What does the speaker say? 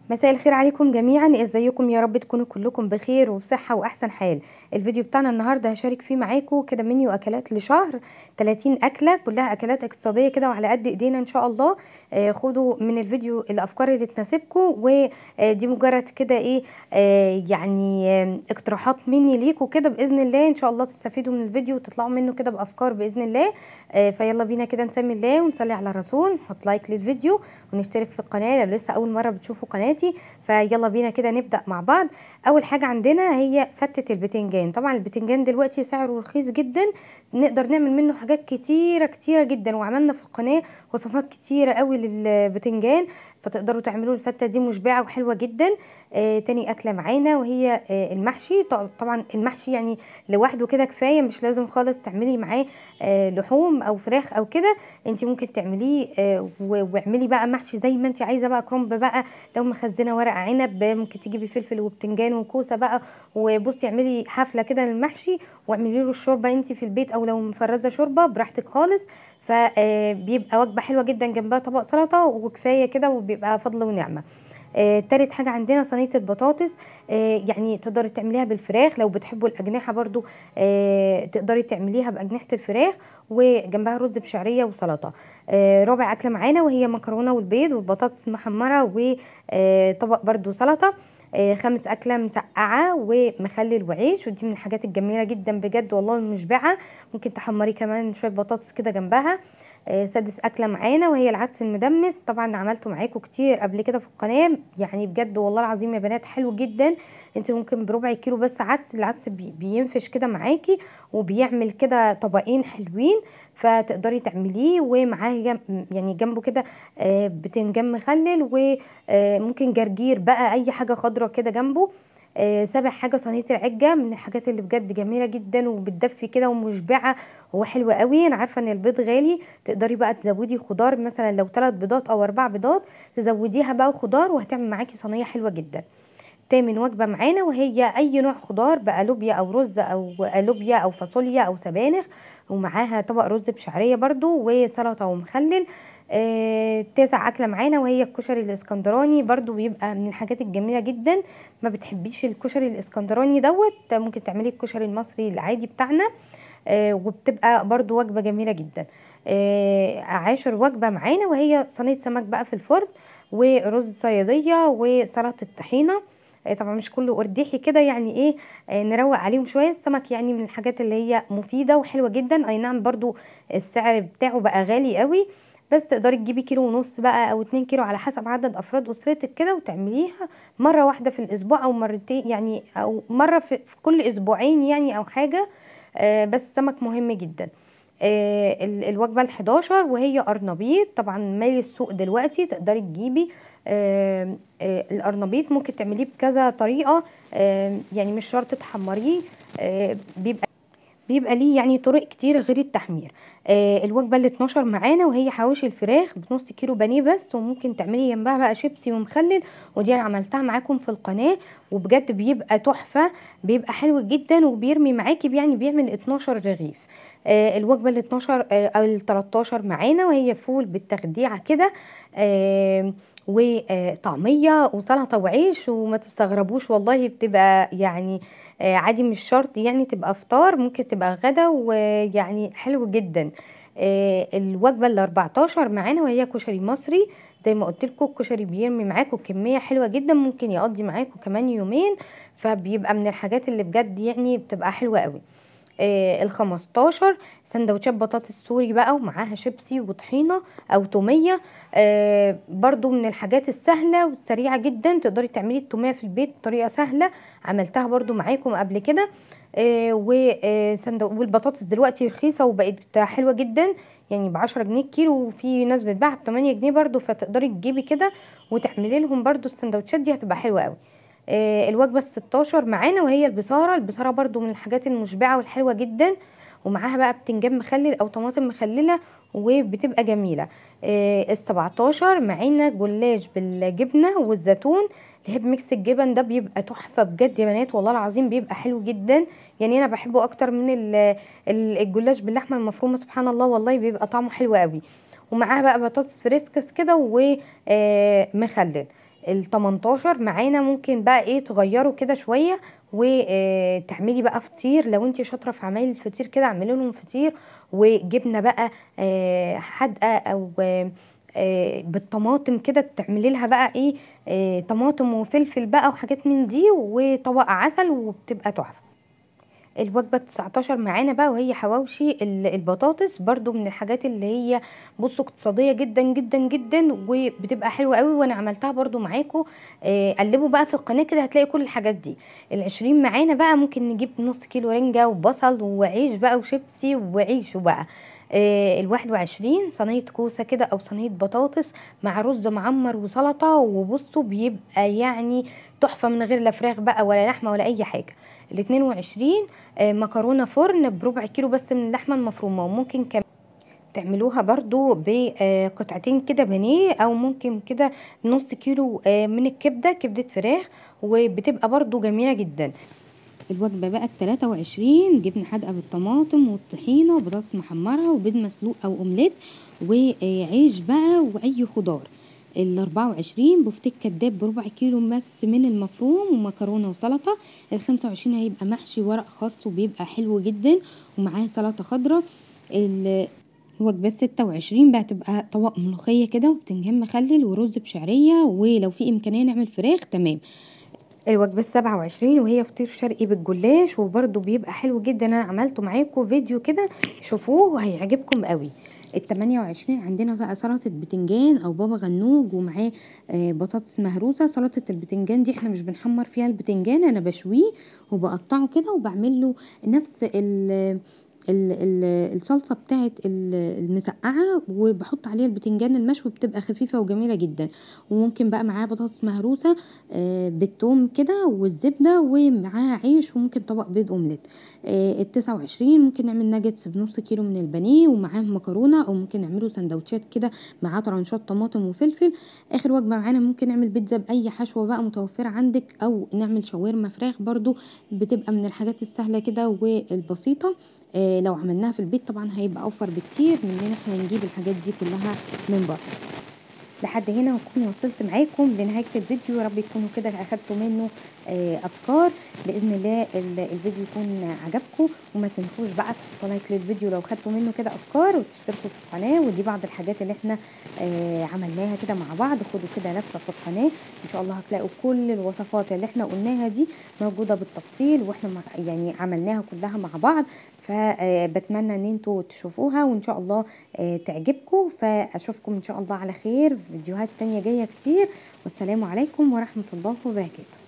مساء الخير عليكم جميعا، ازيكم؟ يا رب تكونوا كلكم بخير وبصحة واحسن حال. الفيديو بتاعنا النهارده هشارك فيه معاكم كده منيو اكلات لشهر 30 اكله، كلها اكلات اقتصادية كده وعلى قد ايدينا ان شاء الله. خدوا من الفيديو الافكار اللي تناسبكم، ودي مجرد كده ايه يعني اقتراحات مني ليكم كده، باذن الله ان شاء الله تستفيدوا من الفيديو وتطلعوا منه كده بافكار باذن الله. فيلا بينا كده نسمي الله ونصلي على الرسول، نحط like للفيديو ونشترك في القناة لو لسه اول مرة بتشوفوا قناتي. فيلا بينا كده نبدأ مع بعض. اول حاجة عندنا هي فتة البتنجان. طبعا البتنجان دلوقتي سعره رخيص جدا، نقدر نعمل منه حاجات كتيرة كتيرة جدا، وعملنا في القناة وصفات كتيرة قوي للبتنجان، فتقدروا تعملوا الفتة دي مشبعة وحلوة جدا. تاني اكلة معانا وهي المحشي. طبعا المحشي يعني لوحده كده كفاية، مش لازم خالص تعملي معاه لحوم او فراخ او كده، انت ممكن تعمليه واعملي بقى محشي زي ما انت عايزة، بقى كرنب بقى، لو مخزنة ورق عنب ممكن تجيبي فلفل وبتنجان وكوسه بقى، وبصي اعملي حفلة كده للمحشي واعملي له الشوربة انت في البيت، او لو مفرزه شوربة براحتك خالص. فبيبقى وجبة حلوة جدا جنبها طبق سلطة وكفاية كده، وبيبقى فضل ونعمه. تالت حاجة عندنا صينية البطاطس. يعني تقدري تعمليها بالفراخ، لو بتحبوا الأجنحة برضو تقدري تعمليها بأجنحة الفراخ، وجنبها رز بشعرية وسلطة. رابع أكلة معانا وهي مكرونة والبيض والبطاطس المحمرة وطبق برضو سلطة. خامس أكلة مسقعة ومخلل وعيش، ودي من الحاجات الجميلة جدا بجد والله المشبعة، ممكن تحمري كمان شوية بطاطس كده جنبها. سادس أكلة معانا وهي العدس المدمس. طبعا عملته معاكم كتير قبل كده في القناة، يعني بجد والله العظيم يا بنات حلو جدا. انت ممكن بربع كيلو بس عدس، العدس بينفش كده معاكي وبيعمل كده طبقين حلوين، فتقدري تعمليه ومعاه يعني جنبه كده بتنجان مخلل، وممكن جرجير بقى، اي حاجة خضرة كده جنبه. سابع حاجة صينية العجه، من الحاجات اللي بجد جميلة جدا وبتدفي كده ومشبعه وحلوه قوي. انا عارفه ان البيض غالي، تقدري بقى تزودي خضار، مثلا لو 3 بيضات او 4 بيضات تزوديها بقى خضار، وهتعمل معاكي صينية حلوة جدا. تامن وجبة معانا وهي اي نوع خضار بقى، لوبيا او رز او لوبيا او فاصوليا او سبانخ، ومعاها طبق رز بشعريه برضو وسلطة ومخلل. تاسع اكله معانا وهي الكشري الاسكندراني، برضو بيبقى من الحاجات الجميلة جدا. ما بتحبيش الكشري الاسكندراني دوت، ممكن تعملي الكشري المصري العادي بتاعنا، وبتبقى برضو وجبة جميلة جدا. عاشر وجبة معانا وهي صينية سمك بقى في الفرن، ورز صياديه وسلطة طحينه. طبعا مش كله قرديحي كده، يعني ايه نروق عليهم شوية. السمك يعني من الحاجات اللي هي مفيدة وحلوه جدا، اي نعم برضو السعر بتاعه بقى غالي قوي، بس تقدري تجيبي 1.5 كيلو بقى او 2 كيلو على حسب عدد افراد اسرتك كده، وتعمليها مرة واحدة في الاسبوع او مرتين يعني، او مرة في كل اسبوعين يعني او حاجة. بس السمك مهم جدا. الوجبة ال11 وهي قرنبيط. طبعا مالي السوق دلوقتي، تقدري تجيبي القرنبيط، ممكن تعمليه بكذا طريقه، يعني مش شرط تحمريه، بيبقى ليه يعني طرق كتير غير التحمير. الوجبة ال12 معانا وهي حواوشي الفراخ بنص كيلو بانيه بس، وممكن تعملي جنبها بقى شيبسي ومخلل، ودي انا عملتها معاكم في القناة وبجد بيبقى تحفة، بيبقى حلو جدا وبيرمي معاكي، يعني بيعمل 12 رغيف. الوجبة ال12 او ال13 معانا وهي فول بالتخديعه كده، وطعميه وسلطة وعيش. وما تستغربوش والله بتبقى يعني عادي، مش شرط يعني تبقى فطار، ممكن تبقى غدا، ويعني حلو جدا. الوجبة ال14 معانا وهي كشري مصري. زي ما قلت لكم الكشري بيرمي معاكم كمية حلوة جدا، ممكن يقضي معاكم كمان يومين، فبيبقى من الحاجات اللي بجد يعني بتبقى حلوة قوي. ال15 سندوتشات بطاطس سوري بقى، ومعاها شيبسي وطحينه او توميه، برضو من الحاجات السهلة والسريعه جدا. تقدري تعملي التوميه في البيت بطريقة سهلة، عملتها برضو معاكم قبل كده. والبطاطس دلوقتي رخيصة وبقت حلوة جدا، يعني ب10 جنيه الكيلو، وفي ناس بتباعها ب8 جنيه برضو، فتقدري تجيبي كده وتعملي لهم برضو السندوتشات دي، هتبقى حلوة قوي. الوجبة ال16 معانا وهي البصاره. البصاره برضو من الحاجات المشبعة والحلوه جدا، ومعاها بقى بتنجان مخلل او طماطم مخلله، وبتبقى جميلة. ال17 معانا جلاش بالجبنه والزيتون، ال هيب mix الجبن ده بيبقى تحفة بجد يا بنات والله العظيم، بيبقى حلو جدا. يعني انا بحبه اكتر من الجلاش باللحمه المفرومه، سبحان الله والله بيبقى طعمه حلو قوي. ومعاها بقى بطاطس فريسكس كده ومخلل. ال18 معانا ممكن بقى ايه تغيروا كده شوية وتعملي بقى فطير، لو انت شاطرة في عمايل الفطير كده اعملي لهم فطير وجبنه بقى حادقه او بالطماطم كده، تعملي لها بقى ايه طماطم وفلفل بقى وحاجات من دي وطبق عسل، وبتبقى تحفة. الوجبة 19 معانا بقى وهي حواوشي البطاطس، برضو من الحاجات اللي هي بصوا اقتصادية جدا جدا جدا وبتبقى حلوة قوي، وانا عملتها برضو معاكم. قلبوا بقى في القناة كده هتلاقي كل الحاجات دي. ال20 معانا بقى ممكن نجيب نص كيلو رنجه وبصل وعيش بقى وشيبسي وعيشوا بقى. 21 صينية كوسة كده او صينية بطاطس مع رز معمر وسلطة، وبصوا بيبقى يعني تحفة من غير لا فراخ بقى ولا لحمه ولا اي حاجة. 22 مكرونه فرن بربع كيلو بس من اللحمة المفرومه، وممكن كمان تعملوها برضو بقطعتين كده بانيه، او ممكن كده نص كيلو من الكبده، كبده فراخ، وبتبقى برضو جميلة جدا. الوجبة بقى 23 جبنه حادقه بالطماطم والطحينه وبطاطس محمرة وبيض مسلوق او اومليت وعيش بقى واي خضار. 24 بفتيك كداب بربع كيلو بس من المفروم ومكرونه وسلطة. 25 هيبقى محشي ورق خاص وبيبقى حلو جدا ومعاه سلطة خضراء. الوجبة 26 بقى تبقى طبق ملوخية كده وبتنجان مخلل ورز بشعريه، ولو في امكانية نعمل فراخ تمام. الوجبة 27 وهي فطير شرقي بالجلاش، وبرده بيبقى حلو جدا، انا عملته معاكم فيديو كده شوفوه وهيعجبكم قوي. 28 عندنا بقى سلطة بتنجان او بابا غنوج ومعاه بطاطس مهروسه. سلطة البتنجان دي احنا مش بنحمر فيها البتنجان، انا بشوية وبقطعه كده وبعمل له نفس ال الصلصه بتاعه المسقعه وبحط عليها البتنجان المشوي، بتبقى خفيفة وجميلة جدا. وممكن بقى معاها بطاطس مهروسه بالثوم كده والزبده ومعاها عيش، وممكن طبق بيض اومليت. 29 ممكن نعمل ناجتس بنص كيلو من البانيه ومعاه مكرونه، او ممكن نعمله سندوتشات كده معاه طرنشات طماطم وفلفل. اخر وجبة معانا ممكن نعمل بيتزا باي حشوه بقى متوفرة عندك، او نعمل شاورما فراخ، برضو بتبقى من الحاجات السهلة كده والبسيطه. لو عملناها في البيت طبعا هيبقى اوفر بكتير من ان احنا نجيب الحاجات دي كلها من بره. لحد هنا هكون وصلت معاكم لنهاية الفيديو، يا رب يكونوا كده اخدتوا منه افكار باذن الله. الفيديو يكون عجبكم، وما تنسوش بقى تحطوا like للفيديو لو خدتوا منه كده افكار، وتشتركوا في القناة. ودي بعض الحاجات اللي احنا عملناها كده مع بعض، خدوا كده لفه في القناة ان شاء الله هتلاقوا كل الوصفات اللي احنا قلناها دي موجودة بالتفصيل، واحنا يعني عملناها كلها مع بعض. فبتمنى ان انتوا تشوفوها وان شاء الله تعجبكم. فاشوفكم ان شاء الله على خير في فيديوهات تانية جاية كتير، والسلام عليكم ورحمة الله وبركاته.